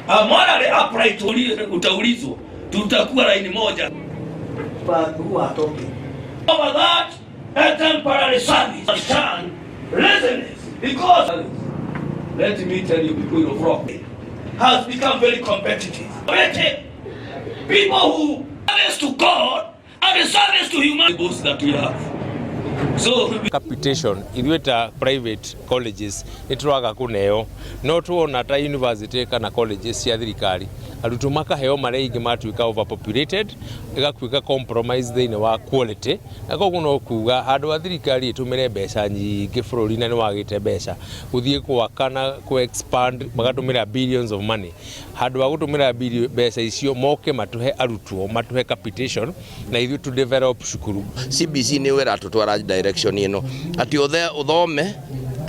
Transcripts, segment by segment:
Morally upright, utaulizwa, tutakuwa laini moja. But who are talking? Over that, a temporary service stand laziness because, let me tell you, people of rock has become very competitive. People who service to God and service to human that we have. So Capitation ithuĩ ta private colleges nĩ tũraga kũneo, no tuona ta university kana colleges cia thirikari arutwo makaheo marĩa ingĩ matuĩka overpopulated, ĩgatuĩka compromise thĩinĩ wa quality. Na koguo no kuga handũ ha thirikari ĩtũmĩre mbeca nyingĩ bũrũri na nĩ wagĩte mbeca gũthiĩ gwaka na kũ expand, magatũmĩra billions of money, handũ ha gũtũmĩra mbeca icio moke matũhe arutwo, matũhe capitation na ithuĩ to develop cukuru. CBC nĩ ĩratũtwara direction ĩno atĩ ũthe ũthome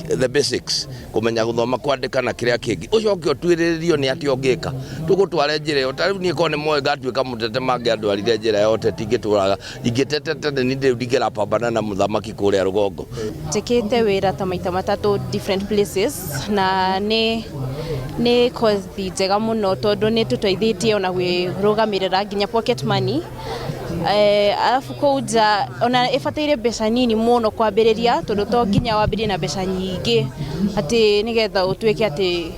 the basics, kũmenya gũthoma, kwandĩka na kĩrĩa kĩngĩ, ũcoke ũtuĩrĩrio nĩ atĩ ũngĩka tũgũtware njĩra ĩyo. Ta rĩu niĩ korwo nĩ moĩ ngatuĩka mũtete, mangĩandwarire njĩra ya ũteti, ingĩtũraga ingĩtetete nĩ rĩu ndingĩrapambana na mũthamaki kũrĩa rũgongo. Njĩkĩte wĩra ta maita matatũ different places, na nĩ kothi njega mũno tondũ nĩ tũteithĩtie ona gwĩrũgamĩrĩra nginya pocket money. Arabu kũu nja ona ĩbataire mbeca nini mũno kwambĩrĩria, tondũ to nginya wambĩrĩrie na mbeca nyingĩ atĩ nĩgetha ũtuĩke atĩ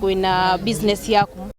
wĩna business yaku.